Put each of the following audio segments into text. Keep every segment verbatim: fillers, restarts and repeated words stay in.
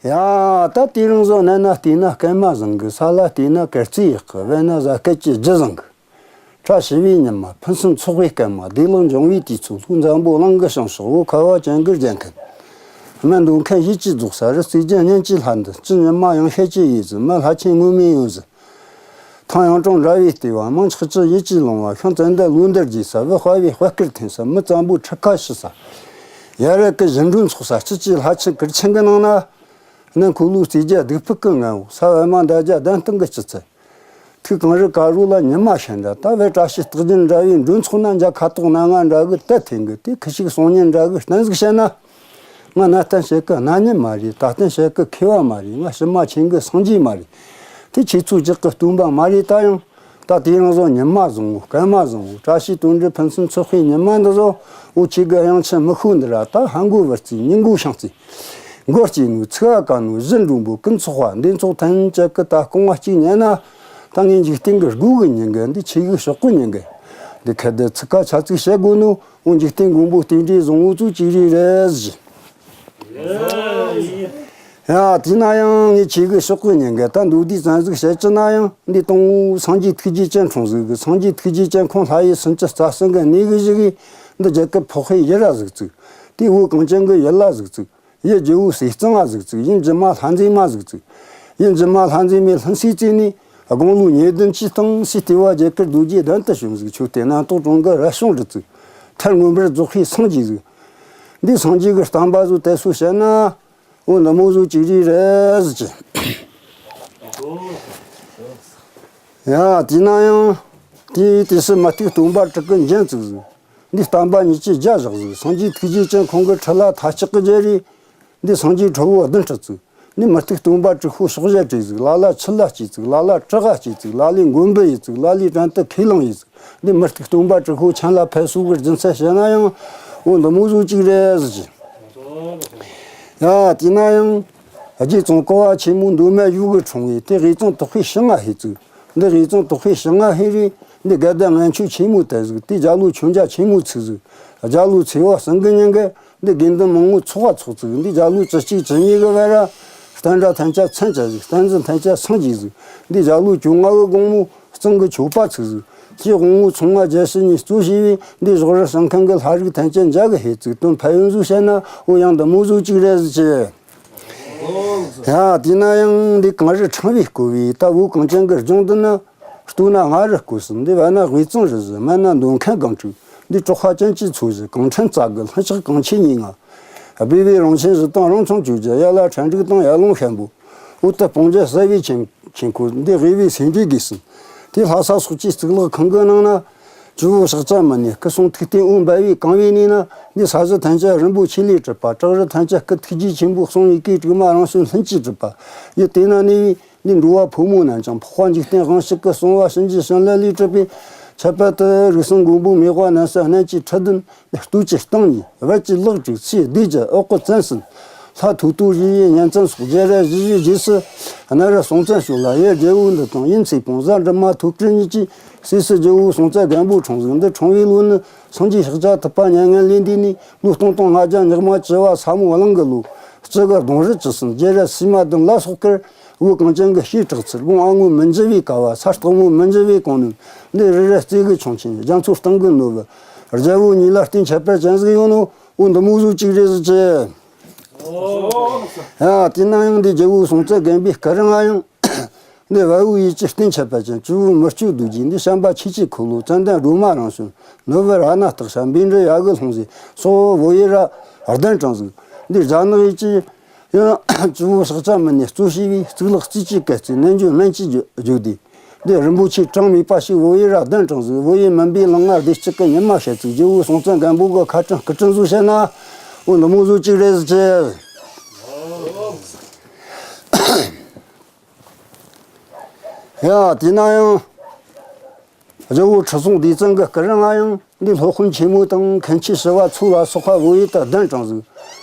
ཡ། ད་དེ་རིང་བཟོ་གནས་ན་བལྟས་ན་སྐར་མ་བཟང་གི། ས་ལ་བལྟས་ན་གར་རྩེ་ཡག་གི། བལ་ན་གཟའ་སྐར་གྱི་རྒྱུ་བཟང་གི། བཀྲ་ཤིས་པའི་ཉི་མ། ཕུན་སུམ་ཚོགས་པའི་སྐར་མ། བདེ་ལེགས་འབྱུང་བའི་དུས་ཚོད། ལྷོ་འཛམ་བུ་གླིང་གི་བྱང་ཕྱོགས། འོ་ཁ་བ་ཅན་གྱི་རྒྱལ་ཁམས། སྨན་འདོད་མཁན་ཡིད་ཀྱིས་རྫོགས་ས་རི། རྩེ་རྒྱན་སྙན་གྱི་ལྷ་འདི། སྤྱི་ཉི་མ་ཡང་ཤེད་ཀྱི་ཡུལ་ཟིག། མི་ལྷ་ཆེན་ངོ་མའི་ཡུལ་ཟིག། ཐང་ཡང་གྲོང་འདྲ་བའི་ལྟེ་བ། མང་ཆགས་ཀྱི་ཡིད་ཀྱི་ལོང་བ། ཤིང་ཙན་དན་ལོ་འདབ་རྒྱས་ས། བུ་དཔའ་བོའི་དཔའ་སྐད་འཐེན་ས། མི་བཙན་པོའི་ཁྲི་ཁ་ཕྱི་ས། ཡ་རབས་ཀྱི་ཞིང་འབྲོག་འཚོགས་ས། སྐྱིད་ཀྱི་ལྷ་ཆེན་གུར་ཆེན་གྱི་ནང་ན། གནམ་འཁོར་ལོའི་རྩིབས་བརྒྱད་སྡིག་ཕུག་གི་ངོ་བོ། ས་བལ་མ་མདའ་རྒྱ་གདན་སྟེང་གི་སྐྱིད་ཚལ། ཐིག་གངས་རི་དཀར་རོ་ལ་ཉི་མ་ཤར་འདྲ། ད་བལ་བཀྲ་ཤིས་རྟགས་བརྒྱད་འདྲ་བའི་འགྲོ་ཚོགས་ན། འཇའ་ཁ་དོག་སྣ་ལྔ་འདྲ་གི་དད་འཐེན་གི། དེ་ཁུ་བྱུག་གསུང་སྙན་འདྲ་གི་གཏན་ཟིག་བཤད་ན། ང་གནའ་གཏམ་བཤད་གི་གནའ་མྱི་མ་རེད། ད་གཏམ་བཤད་གི་མཁས་པ་མ་རེད། ང་ཕྱི་མ་ཆེན་གི་སངས་རྒྱས་མ་རེད། དེ་ཁྱེད་ཚོའི་ཅག་གི་སྟོན་པ་མ་རེད། ད་ཡང་ད་དེ་རིང་བཟོ་ཉི་མ་བཟང་བོ། སྐར་མ་བཟང་བོ། བཀྲ་ཤིས་དོན་འགྲུབ་ཕུན་སུམ་ཚོགས་པའི་ཉི་མ་འདི་བཟོ། འོ་ཁྱེད་གི་དབྱངས་ཅན་མི་ཤོ་འདི་ར། ད་ཧ་མགོ་བུ་རྩེ། ཉི་མགོ་ཤིང་རྩེ། མགོ་སྐྱེས་ནོ། ཚིག་ག་ནོ། གཞི་འགྲོན་པོ་ཀུན་ཚོགས་པ། འདི་ཚོགས་ཐམས་ཅད་ཀྱི་ད་སྐུ་ངལ་གཅིག་ཉན་ན། ད་ངས་འཇིག་རྟེན་གྱི་སྒོ་གི་ཉན་གི། འདི་ཆོས་གི་ཕྱོགས་གི་ཉན་གི། འདི་ཁ་བརྡ་ཚིག་ཁ་ཆ་ཚིག་བཤད་དགོས་ནོ། འོ་འཇིག་རྟེན་མགོན་པོ་རྟེན་འབྲེལ་བཟང་བོ་ཚོ་གཅིག་རེ་རེད་ཟེར། ཡ། དེས་ན་ཡང་ངས་ཆོས་གི་ཕྱོགས་གི་ཉན་གི། ད་མདོ་སྡེ་ཙམ་ཟིག་བཤད་ཀྱི་ན་ཡང་། འདི་དང་པོ་སངས་རྒྱས་ཐུགས་རྗེ་ཅན་འཁྲུངས་ཟིག་གི། སངས་རྒྱས་ཐུགས་རྗེ་ཅན་ཁོང་ལྷ་ཡུལ་སུམ་ཅུ་རྩ་གསུམ་གི་གནས་གི་བཞུགས་གི། འདི་རྒྱལ་ཁབ་འཕགས་པའི་ཡུལ་ར་ཟིག་བཙུགས། དེ་བོད་གངས་ཅན་གི་ཡུལ་ལ་ཟིག་བཙུགས། ཡུལ་རྒྱལ་པོ་ཟས་གཙང་ང་ཟིག་བཙུགས། ཡུལ་འཇུ་མ་ལྷ་མཛེས་མ་ཟིག་བཙུགས། ཡུལ་འཇུ་མ་ལྷ་མཛེས་མའི་ལྷུན་སྲས་རྩེ་ནས་དགུང་ལོ་ཉེར་བདུན་གྱི་སྟེང་སྲས་ལྟེ་བ་རྒྱལ་དཀར་རྡོ་རྗེ་གདན་དུ་བྱོན་ཟིག། མཆོད་རྟེན་རྣམ་རྟོག་གྲོང་གི་ར་གཤོང་རུ་བཙུགས། མཐར་མངོན་པར་རྫོགས་པའི་སངས་རྒྱས་ཟིག། འདི་སངས་རྒྱས་ཀྱི་བསྟན་པ་ཟིག་དེ་ཚོ་བཤད་ན། འོ་འདི་མོ་ཟིག་གཅིག་རེ་རེད་ཟེར་གི། ཡ། དེས་ན་ཡང་དེའི་དུས་སུ་མུ་སྟེགས་སྟོན་པ་དྲུག་གི་འཇིམ་བཙུགས་ཟིག། འདི་བསྟན་པ་ཉིད་ཀྱི་རྒྱ་བཞག་ཟིག། སངས་རྒྱས་ཐུགས་རྗེ་ཅན་ཁོང་གི་ཁྲི་ལ་མཐའ་ལྕགས་ཀྱི་རྒྱལ་རིགས། འདི་སངས་རྒྱས་ཁྲོ་བོ་བདུན་ཁྲི་བཙུགས། འདི་མུ་སྟེགས་སྟོན་པ་དྲུག་པོ་ཕྱག་བཞེས་བྲིས་ཟིག། ལ་ལ་ཆུ་ལ་སྐྱེས་ཟིག། ལ་ལ་བྲག་ག་སྐྱེས་ཟིག། ལ་ལས་མགོན་པོ་ཡིན་ཟིག། ལ་ལས་བྲན་དུ་ཁས་བླངས་ཡིན་ཟིག། འདི་མུ་སྟེགས་སྟོན་པ་དྲུག་པོ་ཆེན་ལ་ཕེབས་སོ་གི་རྒྱུ་མཚན་བཤད་ན་ཡང་། འོ་འདི་མོ་ཟིག་གཅིག་རེད་ཟེར་གི། ཡ། དེས་ན་ཡང་རྗེ་ཙོང་ཁ་པ་ཆེན་མོ་མདོ་སྨད་ཡུལ་གྱི་འཁྲུངས་པའི་དེ་དབུས་གཙང་དག་པའི་ཞིང་ང་ཕེབས་བཙུགས། འདི་དབུས་གཙང་དག་པའི་ཞིང་ང་ཕེབས་རེ། འདི་དགའ་ལྡན་ལྔ་མཆོད་ཆེན་མོ་དེ་ཟིག། དེ་རྒྱ་ལོ་ཆོས་རྒྱལ་ཆེན་མོ་ཚིག་ཟིག། རྒྱ་ལོ་ཚེས་པ་གསུམ་གི་ཉིན་གི། འདི་དགེ་འདུན་མང་པོ་ཚོགས་པ་ཚོགས་ཚིག། འདི་རྒྱ་ལོ་བཅུ་གཅིག་བཅུ་གཉིས་གི་བར་ར། བསྟན་དགྲ་ཐམས་ཅད་མཚོན་བྱེད་ཟིག། བསྟན་འཛིན་ཐམས་ཅད་སངས་རྒྱས་ཟིག། འདི་རྒྱ་ལོ་བཅོ་ལྔ་གི་དགོང་མོ་གཙང་གི་མཆོད་པ་ཚིག་ཟིག། ཁྱེད་དབང་མོ་ཚང་མ་རྒྱལ་སྲིད་གཉིས་གཙོ་བྱས་པའི་འདི་ཞོགས་རར་ཞིང་ཁམས་གི་ལྷ་རིགས་ཐམས་ཅད་མཇལ་གི་ཕེབས་བཙུགས། དོན་ཕན་ཡོན་ཟིག་བཤད་ན། འོ་ཡང་འདི་མོ་ཟིག་གཅིག་རེད་ཟེར་གི། ཡ། དེས་ན་ཡང་འདི་གངས་རི་ཕྲེང་བས་བསྐོར་བའི་ད་བོད་གངས་ཅན་གྱི་ལྗོངས་འདི་ན། སྟོད་ན་མངའ་རིས་སྐོར་གསུམ། འདི་བར་ན་དབུས་གཙང་རུ་བཞི། སྨད་ན་མདོ་ཁམས་སྒང་དྲུག། འདི་གྲགས་པ་ཅན་གྱི་མཚོ་བཞི། གངས་ཕྲན་རྩ་དགུ། ལྷུན་ཆགས་གངས་ཆེན་གཉིས་ལྔ། སྦས་པའི་རང་བཞིན་བཞི་དང་རང་མཚུངས་ཆོས་བརྒྱད། ཡར་ལ་ཁྲ་འབྲུག་དང་ཡར་ཀླུང་ཤམ་བུ། འོག་ཏུ་སྤང་རྒྱན་གསལ་བའི་ཆོས་ཆོས་འཁོར། འདི་དབུས་པའི་སེ་འབྲས་དགེ་གསུམ། དེ་ལྷ་ས་སོགས་ཀྱི་གཙུག་ལག་ཁང་གི་ནང་ན། ཇོ་བོ་ཤཱཀྱ་མུ་ནེ་སྐུ་གསུང་ཐུགས་རྟེན་དབུ་འབར་བའི་གང་བའི་གནས་ན། འདི་ས་གཞི་ཐམས་ཅད་རིན་པོ་ཆེ་ལས་གྲུབ་པ། བྲག་རི་ཐམས་ཅད་སྐུ་ཐུགས་རྗེ་ཆེན་པོའི་གསུང་ཡི་གེ་དྲུག་མ་རང་བྱོན་ལྷུན་གྱིས་གྲུབ་པ། ཡུལ་དེ་ན་གནས་པའི་འདི་འགྲོ་བ་ཕོ་མོ་རྣམས་ཀྱང་འཕགས་པ་འཇིག་རྟེན་དབང་ཕྱུག་གི་གསུང་བ་གཤིན་རྗེ་གཤིན་ལས་ལས་གྲུབ་པའི། ཁྱད་པར་དུ་རིགས་གསུམ་མགོན་པོ་མེ་ཏོག་གནམ་ས་གནམ་གྱི་ཁྲི་བདུན། སྟོད་ཀྱི་སྟེང་གཉིས། བར་གྱི་ལེགས་དྲུག། ཚེ་སྡེ་བརྒྱད། འོག་གི་བཙན་གསུམ། ལྷ་ཐོ་ཐོ་རི་ཡི་གཉན་བཙན་སོགས། རྒྱལ་རབས་བཞི་བཞིའི་རྗེས་སུ་གནའ་རབས་སྲོང་བཙན་ཕྱོགས་ལ་ཡུལ་རྒྱལ་པོ་འདི་དང་ཡུམ་ཚེ་སྤོང་གཟའ་འབྲུ་མ་ཐོ་སྤྲུལ་གཉིས་ཀྱི་སྲས་སུ་རྒྱལ་པོ་སྲོང་བཙན་སྒམ་པོ་འཁྲུངས་ཟིག། འདི་འཁྲུངས་པའི་ལོ་ནི་སངས་རྒྱས་ཤཱཀྱ་ཐུབ་པ་མྱ་ངན་ལས་འདས་ནས་ལོ་སྟོང་དང་ལྔ་བརྒྱ་ཉི་མ་བཅུ་བ་ས་མོ་གླང་གི་ལོ། སྤྱི་གི་ལྡོང་རི་བཅུ་གསུམ། རྒྱལ་རབས་སིལ་མ་བདུན་ལ་སོགས་ཀར། བོད་གངས་ཅན་གྱི་བྱེ་བྲག་ཚུལ། དགུང་ཨ་སྔོན་མི་འགྱུར་བའི་ཀ་བ། ས་སྟག་མོ་མི་འགྱུར་བའི་གོང་ནས། འདི་རི་རབ་རྩེ་གི་ཁྱུང་ཆེན། རྒྱ་མཚོ་སྟེང་གི་ནོར་བུ། རྒྱལ་པོ་གཉིས་ལ་བརྟེན་ཁྱད་པར་ཅན་ཟིག་ཡོད་ནོ། འོ་འདི་མོ་ཟིག་གཅིག་རེད་ཟེར་གི། ཡ། དེས་ན་ཡང་འདི་རྒྱལ་པོ་སྲོང་བཙན་སྒམ་པོའི་སྐུ་རིང་ང་ཡང་། འདི་བལ་པོའི་ཡུལ་གྱི་རྟེན་ཁྱད་པར་ཅན། སྤྱི་བོའི་མི་བསྐྱོད་རྡོ་རྗེ། འདི་བྱམས་པ་ཆོས་ཀྱི་འཁོར་ལོ། ཙན་དན་སྒྲོལ་མ་རང་བྱོན། ནོར་བུ་རཏྣ་སྟེགས་བྱ། བཻ་ཌཱུརྻ་ཀྱི་ལྷུང་བཟེད་སོགས་བོད་ཡུལ་ར་གདན་དྲངས་ཟིག། འདི་རྒྱ་ནག་ཡུལ་གྱི་ཡང་ཇོ་བོ་ཤཱཀྱ་མུ་ནེ་གཙོ་བྱས་པའི་གཙུག་ལག་རྩིས་ཀྱི་བཀའ་སྩལ། རྣལ་འབྱོར་སྨན་གྱི་རྒྱུད་སྡེ། འདི་རིན་པོ་ཆེ་གྲངས་མེད་པ་ཞིག་བོད་ཡུལ་ར་གདན་དྲངས་ཟིག། བོད་ཡུལ་མུན་པའི་ལངས་ང་བདེ་སྐྱིད་ཀྱི་ཉི་མ་ཤར་ཚིག། རྒྱལ་པོ་སྲོང་བཙན་སྒམ་པོ་གི་ཁ་བྲང་སྐུ་དྲིན་ཟིག་བཤད་ན། འོ་འདི་མོ་ཟིག་གཅིག་རེད་ཟེར་གི། ཡ། དེས་ན་ཡང་རྒྱལ་པོ་ཁྲི་སྲོང་ལྡེ་བཙན་གྱི་སྐུ་རིང་ང་ཡང་འདི་སློབ་དཔོན་ཆེན་མོ་དང་མཁན་ཆེན་ཞི་བ་འཚོ་ལ་སོགས་པ་བོད་ཡུལ་དུ་གདན་དྲངས་ཟིག།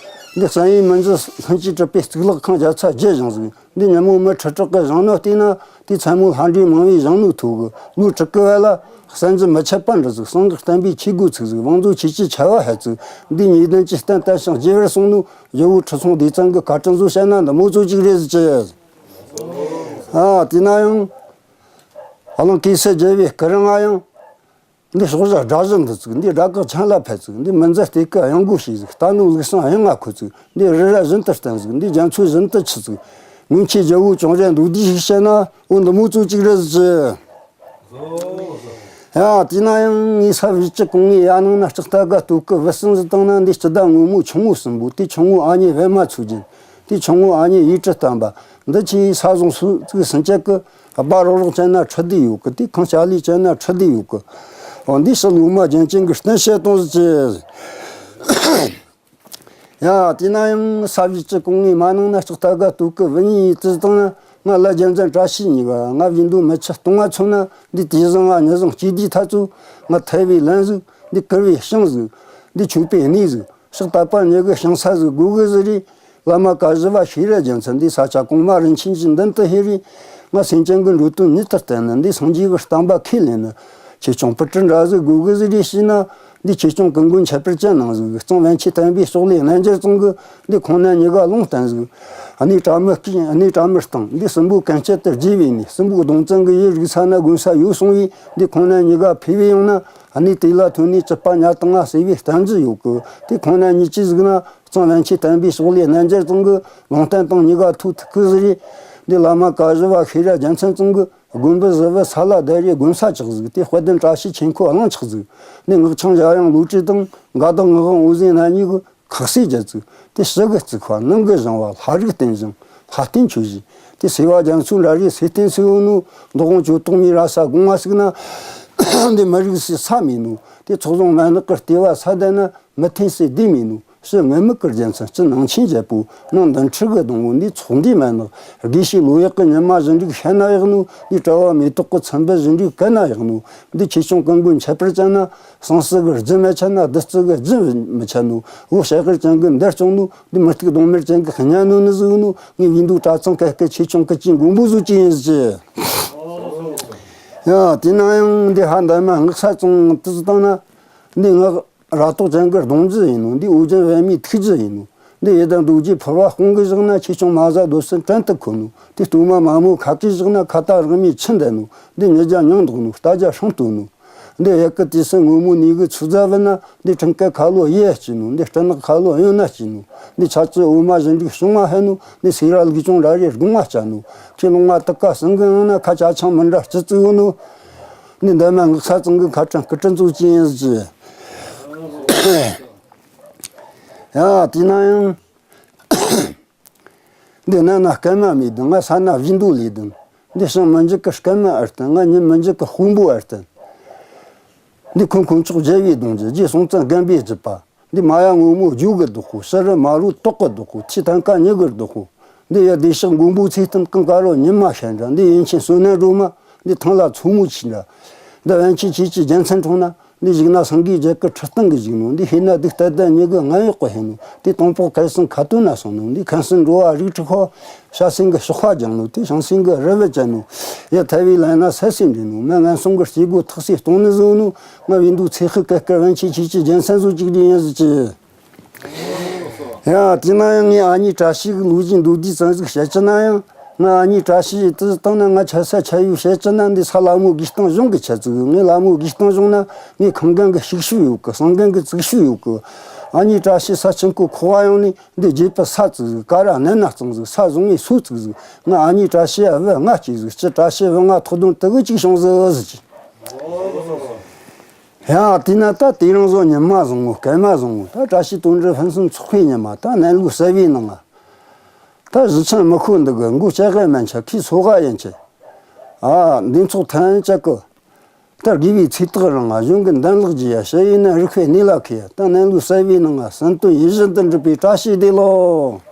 འདི་བསམ་ཡས་མི་འགྱུར་ལྷུན་གྱིས་གྲུབ་པའི་གཙུག་ལག་ཁང་བརྒྱ་ཚ་བརྒྱད་བཞེངས་ཟིག། འདི་ཉིན་མོ་མི་ཁྲི་ཕྲག་གི་བཞེངས་ནོ་བལྟས་ན། དེའི་མཚན་མོ་ལྷ་འདྲེ་མང་བོས་བཞེངས་ནོ་ཐོས་གི། ལོ་དྲུག་གི་བར་ལ་གསན་རྒྱུ་མི་ཆད་པ་འདྲ་ཟིག། གསང་སྔགས་བསྟན་པའི་ཆོས་སྒོ་ཚུགས་ཟིག། བང་མཛོད་ཆོས་ཀྱི་ཆར་པ་ཕབ་ཟིག། འདི་ཉེས་ལྡན་གྱི་རྟེན་བརྟན་ཞིང་རྒྱས་པར་སོང་ནོ། ཇོ་བོ་ཁྲི་སྲོང་ལྡེ་བཙན་གི་བཀའ་དྲིན་ཟིག་བཤད་ན་འདི་མོ་ཚོ་ཅིག་རེད་ཟེར་གི། ཨ། དེས་ན་ཡང་གླིང་གེ་སར་རྒྱལ་བའི་སྐུ་རིང་ང་ཡང་། འདི་ཕྱོགས་བཞི་སྒྲ་བཞི་འདི་ཚུགས། འདི་སྒྲ་གག་ཆང་ལ་ཕབ་ཚུགས། འདི་མི་འཛད་ལྟས་ཀི་གཡང་དགོད་བྱས་ཟིག། རྟ་ནོར་ལུག་གསུམ་གཡང་ང་ཁོ་ཚུགས། འདི་རི་རབ་བཞིན་དུ་བརྟན་ཟིག། འདི་རྒྱ་མཚོ་བཞིན་དུ་ཆེ་ཟིག། སྔོན་ཆད་ཇོ་བོ་ཅོང་ཞན་མདོ་སྡེ་ཞིག་བཤད་ན། འོ་འདི་མོ་ཚོ་ཅིག་རེད་ཟེར་གི། ཡ། དེས་ན་ཡང་ངས་ས་བཞི་བཅུ་གོང་མའི་ཡ་ནང་ན་ལྕགས་རྟ་སྒ་སྟོད་ཀི་བུ་གསུམ་ཟིག་བཏང་ན། འདི་སྤྱི་ཟླ་སྔོན་མོ་ཆུང་ངུ་གསུམ་པོ། དེ་ཆུང་ངུ་ཨ་མྱེས་པད་མ་མཚོ་རྒྱན། དེ་ཆུང་ངུ་ཨ་མྱེས་ཡེ་ཁྲི་བསྟན་པ། འདི་ཆོས་ས་བཟུང་སུ་ཚུགས་སུན་ཆད་ཀི། སྦ་རོག་རོག་བྱས་ན་ཁྲི་བདེ་ཡོད་གི། དེ་ཁང་ལྕགས་ལས་བྱས་ན་ཁྲི་བདེ་ཡོད་གི། འོ་འདི་ཕྱི་ལུགས་མ་རྒྱན་ཅན་གི་རྟེན་བཤད་གཏོང་ཟིག་ཅེ། ཡ། དེས་ན་ཡང་ས་བཞི་བཅུ་གོང་མའི་མ་ནང་ན་ལྕགས་རྟ་སྒ་སྟོད་ཀི་བུ་གཉིས་ཡེ་བཏང་ན། ང་ལ་རྒྱལ་མཚན་བཀྲ་ཤིས་གཉིས་ཀ། ང་བཞིན་དུ་མི་ཆུ་སྟོང་བ་མཚོན་ན། འདི་དེ་བཟང་ང་ཉི་བཟང་སྐྱིད་དེའི་ཐ་ཚུ། ང་ཐལ་བའི་ལན་ཟིག། འདི་བསྐུར་བའི་ཞིང་ཟིག། འདི་མཆོད་པའི་གནས་ཟིག། ཕྱག་བཏབ་པ་ཉིད་གི་ཞིང་ས་ཟིག་དགོས་གི་ཟིག་རེད། བླ་མ་བཀའ་བཞི་པ་ཤེས་རབ་རྒྱལ་མཚན་འདི་ས་སྐྱ་གོང་མ་རིན་ཆེན་གྱི་མདུན་དུ་ཕེབས་རེ། ང་སེམས་ཅན་གྱི་འགྲོ་དོན་ཉིད་དུ་བསྟན་ནི། འདི་སངས་རྒྱས་ཀྱི་བསྟན་པ་ཁས་ལེན་ནི། ཆོས་སྐྱོང་པུ་ཏྲ་འདྲ་ཟིག་དགོས་གི་ཟིག་རེད་ཞུས་ན། འདི་ཆོས་སྐྱོང་ཀུན་མགོན་ཁྱད་པར་ཅན་གནང་ཟིག། གཙང་པཎ་ཆེན་བསྟན་པའི་ཕྱོགས་ལས་རྣལ་འབྱོར་ཙོང་གི། འདི་ཁོང་རྣམ་གཉིས་ཀ་ལུང་བསྟན་ཟིག། གནས་བཀྲ་མི་སྐྱིད། གནས་བཀྲ་མི་སྟོང་། འདི་གསུམ་པོ་ཀུན་སྤྱད་དུ་རྒྱས་པའི་གནས། གསུམ་པོ་གདོང་བཙན་གྱི་ཡུལ་རིག་ས་ན་དགོན་ས་ཡོད་སོང་བས། འདི་ཁོང་རྣམ་གཉིས་ཀ་ཕེབས་པས་ཡོང་ན། གནས་དེ་ལ་ཐོན་ནས་བཅུ་པ་ཉ་དང་ང་ཟེར་བའི་བསྟན་རྒྱུ་ཡོད་གི། དེ་ཁོང་རྣམ་གཉིས་ཀྱིས་གཟིགས་ན། གཙང་པཎ་ཆེན་བསྟན་པའི་ཕྱོགས་ལས་རྣལ་འབྱོར་ཙོང་གི་ལུང་བསྟན་དང་གཉིས་ཀ་ཐུག་ཐུག་གི་ཟིག་རེད། འདི་བླ་མ་བཀའ་བཞི་པ་ཤེས་རབ་རྒྱལ་མཚན་ཙོང་གི་དགོན་པུ་བཞི་པོ་ས་ལ་བརྡལ་རེ་དགོན་ས་ཆགས་ཟིག། དེ་དཔལ་ལྡན་བཀྲ་ཤིས་ཆོས་འཁོར་གླིང་ཆགས་ཟིག། འདི་སྔགས་འཆང་འཇམ་དབྱངས་བློ་གྲོས་དང་། དགའ་ལྡན་ངག་དབང་འོད་ཟེར་རྣམ་གཉིས་ཀྱིས་ཁག་སེ་རྒྱལ་ཚུགས། དེ་ཕྱི་གི་བརྩིགས་པ། ནང་གི་བཞེངས་པ། ལྷ་རིགས་རྟེན་བཞེངས། ལྷ་རྟེན་མཆོད་གཞི། དེ་སེ་བ་རྒྱ་མཚོའི་འདྲ་རེ་སེ་རྟེན་སེ་ཡོད་ནོ། མདོ་དབང་ཇོ་ཏོག་མའི་ར་ས་དགོང་བ་ཟིག་ན། འདི་མི་རིགས་སུ་ས་མེད་ནོ། དེ་ཚོགས་བཟང་མན་ངག་གི་ལྟེ་བ་ས་དེ་ན། མི་ཐེན་སའི་སྡེ་མིན་ནོ། ཕྱི་ངུར་སྨྲིག་གི་རྒྱལ་མཚན། ཕྱི་ནང་ཆེན་རྒྱལ་པོ། ནང་མདུན་ཁྲི་གི་སྡོང་བོ། འདི་ཚོགས་འདུས་མན་ངག། དགེ་བཤེས་ལོ་ཡག་གི་ཉི་མ་བཞིན་རིག་བཤད་ན་ཡག་ནོ། འདི་གྲྭ་བ་མེ་ཏོག་གི་ཚེམ་བུ་བཞིན་རིག་བཀལ་ན་ཡག་ནོ། འདི་ཆོས་སྐྱོང་ཀུན་མགོན་ཁྱད་པར་ཅན་ན། སངས་སུ་གི་རྒྱུ་མི་ཆད་ན། བདུད་རྩི་གི་རྒྱུ་མི་ཆད་ནོ། བོད་ཞྭ་གི་ཅན་གི་འདིར་སྐྱོང་ནོ། འདི་མུ་ཏིག་གདོང་དམར་ཅན་གི་གཉའ་གནོན་ནི་ཟིག་ནོ། ངའི་བིས་མདོ་གྲྭ་ཚང་ཀེ་ཀེ་ཆོས་སྐྱོང་ཀི་ཅིན་མགོན་པོ་ཟིག་ཅི་ཡིན་ཟིག་ཅི། ཡ། དེས་ན་ཡང་འདི་ཧ་འདན་མ་སྔགས་ས་ཙོང་དུ་བཏང་ན། འདི་སྔགས་ར་ཏོག་ཅན་གི་གདོང་རྒྱུ་ཡིན་ནོ། འདི་ཨོ་རྒྱན་པད་མའི་ཐུགས་རྒྱུ་ཡིན་ནོ། འདི་ཡི་དམ་རྡོ་རྗེ་ཕུར་པ་དཔུང་གིས་བཞག་ན། ཆོས་སྐྱོང་མ་གཟའ་རྡོར་སེམས་བྲན་དུ་འཁོལ་ནོ། འདི་སྟོད་མ་མ་མོ་ཁ་གིས་བཞག་ན། ཁྭ་ཏ་རག་མའི་ཆུ་འདེད་ནོ། འདི་ཉི་བརྒྱ་མྱང་འདོགས་ནོ། རྟ་བརྒྱ་སྲང་བཏོན་ནོ། འདི་གཡས་གི་དུས་སུ་སྔོན་མོ་ནས་གི་ཚུགས་རྫ་བུད་ན། འདི་ཁྲིམས་ཀའི་ཁ་ལོ་གཡས་སྐྱེས་ནོ། འདི་སྤྲིན་ནག་ཁ་ལོ་གཡོན་ན་སྐྱེས་ནོ། འདི་ཆ་ཙི་འོ་མ་བཞིན་རིག་བྱུང་བ་ཧེ་ནོ། འདི་སེ་ར་ལུག་ཅུང་ར་རེ་སྒོང་བ་སྐྱ་ནོ། ཁྱེད་ལུང་བ་དུ་ཀ་སང་གི་ཡང་ན། ཁ་ཆ་ཆང་མི་འདྲ་སྤྱི་གཙུག་ཡོད་ནོ། འདི་འདན་མ་སྔགས་ས་ཙོང་གི་ཁ་ཁྲང་སྐུ་དྲིན་ཚོགས་ཅི་ཡིན་ཟིག་ཅི། ཡ། དེས་ན་ཡང་། འདི་ན་ན་སྐར་མ་མེད་དང་། ང་ས་ན་བཞི་འདུག་ལས་དང་། འདི་ཞིང་མི་འཇིག་གི་སྐར་མ་ཨར་བསྟན། ང་ཉིན་མི་འཇིག་གི་དཔུང་པོ་ཨར་བསྟན། འདི་ཁོང་ཁོང་ཚོགས་རྒྱལ་བའི་གདུང་རྒྱུད། རྗེ་སྲོང་བཙན་སྒམ་པོའི་རྒྱུད་པ། འདི་མ་ཡ་སྔོན་མོ་རྒྱུད་གི་བདག་པོ། ཕྱི་རུ་མ་རུ་ཏོག་གི་བདག་པོ། ཆི་ཐང་ཀ་ཉི་གི་བདག་པོ། འདི་ཡ་བདེ་གཤེགས་མགོན་པོ་ཚེ་བརྟན་ཀུན་དགའ་རོ་ཉི་མ་ཤར་འདྲ། འདི་ཡན་ཆད་བསོད་ནམས་སྒྲོལ་མ། འདི་ཐང་ལ་མཚོ་མོ་ཆེ་འདྲ། འདི་པཎ་ཆེན་ཆོས་ཀྱི་རྒྱལ་མཚན་འཁྲུངས་ན། འདི་བཞུགས་ན་སངས་རྒྱས་རྒྱལ་གྱི་ཁྲི་སྟེང་གི་བཞུགས་ནོ། འདི་ཤེས་ན་སྡུག་གཏད་ལྡན་ཉི་གི་ངན་གཡོག་གི་ཧེ་ནོ། འདི་དང་པོ་སྐལ་བཟང་ཁ་ཏོན་ན་སོང་ནོ། འདི་མཁན་སྲིན་འགྲོ་བ་རིགས་དྲུག་པ། ཤ་སྲིན་གི་གཤོག་པ་རྒྱང་ནོ། དེ་ཞང་སྲིན་གི་རི་བུ་ཅན་ནོ། ཡ་ཐལ་བའི་ལན་ན་ས་སྲིན་འདྲེན་ནོ། མི་ངན་སོང་གི་སྐྱེ་སྒོ་ཐག་སེ་གཏོང་ནི་ཟིག་ནོ། ང་བིས་མདོ་ཚེ་ཤུལ་ཀེ་ཀེ་པཎ་ཆེན་ཆོས་ཀྱི་རྒྱལ་མཚན་ཟིག་ཅིག་འདྲེན་ཡིན་ཟིག་ཅི། ཡ། དེས་ན་ཡང་ངའི་ཨ་མྱེས་བཀྲ་ཤིས་ཀྱི་ལོ་རྒྱུས་མདོར་བསྡུས་ཙམ་ཟིག་བཤད་རྒྱུ་ན་ཡང་། ང་ཨ་མྱེས་བཀྲ་ཤིས་དེ་བཏང་ན། ང་ཆ་ས་ཆ་ཡུལ་བཤད་རྒྱུ་ན། འདི་ས་ལ་མོ་དགུ་སྟོང་གཞུང་གི་ཆ་ཚིག། ངའི་ལ་མོ་དགུ་སྟོང་གཞུང་ན་ངའི་ཁང་རྒན་གི་ཞིག་ཤུལ་ཡོད་གི། གསང་རྒན་གི་བཙུགས་ཤུལ་ཡོད་གི། ཨ་མྱེས་བཀྲ་ཤིས་ས་ཆེན་ཁོ་ཁོ་བ་ཡོང་ནས། འདི་རྒྱས་པའི་ས་བཙུགས་ཟིག། ཀ་ར་གནས་ན་གཙང་ཟིག། ས་བཟུང་བའི་སོ་བཙུགས་ཟིག། ང་ཨ་མྱེས་བཀྲ་ཤིས་ཨ་བུ་ལྔ་སྐྱེས་ཟིག། སྤྱི་བཀྲ་ཤིས་བུ་ལྔ་ཐོག་དོན་དུ་གི་གཅིག་བྱུང་ཟིག་ཟེར་གི། ཡ། དེས་ན་ད་དེ་རིང་བཟོ་ཉི་མ་བཟང་ངོ་། སྐར་མ་བཟང་ངོ་། ད་བཀྲ་ཤིས་དོན་གྲུབ་ཕུན་སུམ་ཚོགས་པའི་ཉི་མ། ད་གནས་ལུགས་གསལ་བའི་ནང་ང་། ད་གཞིས་ཆགས་མི་ཁོ་འདི་གི་མགོ་ལྕགས་གི་མན་ཆད། ཁོའི་ཚོ་ག་ཡན་ཆད། ཨ། འདི་ཚོགས་ཐན་ཅག་གི། ད་དགེ་བའི་ཚེ་ཐག་རིང་ང་། གཞུང་གི་འདན་ལགས་ཀྱི་ཡ། ཞུ་ཡིན་ན་རིག་པའི་གནས་ལ་མཁས་ཡ། ད་གནས་ལུགས་གསལ་བའི་ནང་ང་། གསུང་དོན་ཡིད་བཞིན་དུ་འགྲུབ་པའི་བཀྲ་ཤིས་བདེ་ལོ།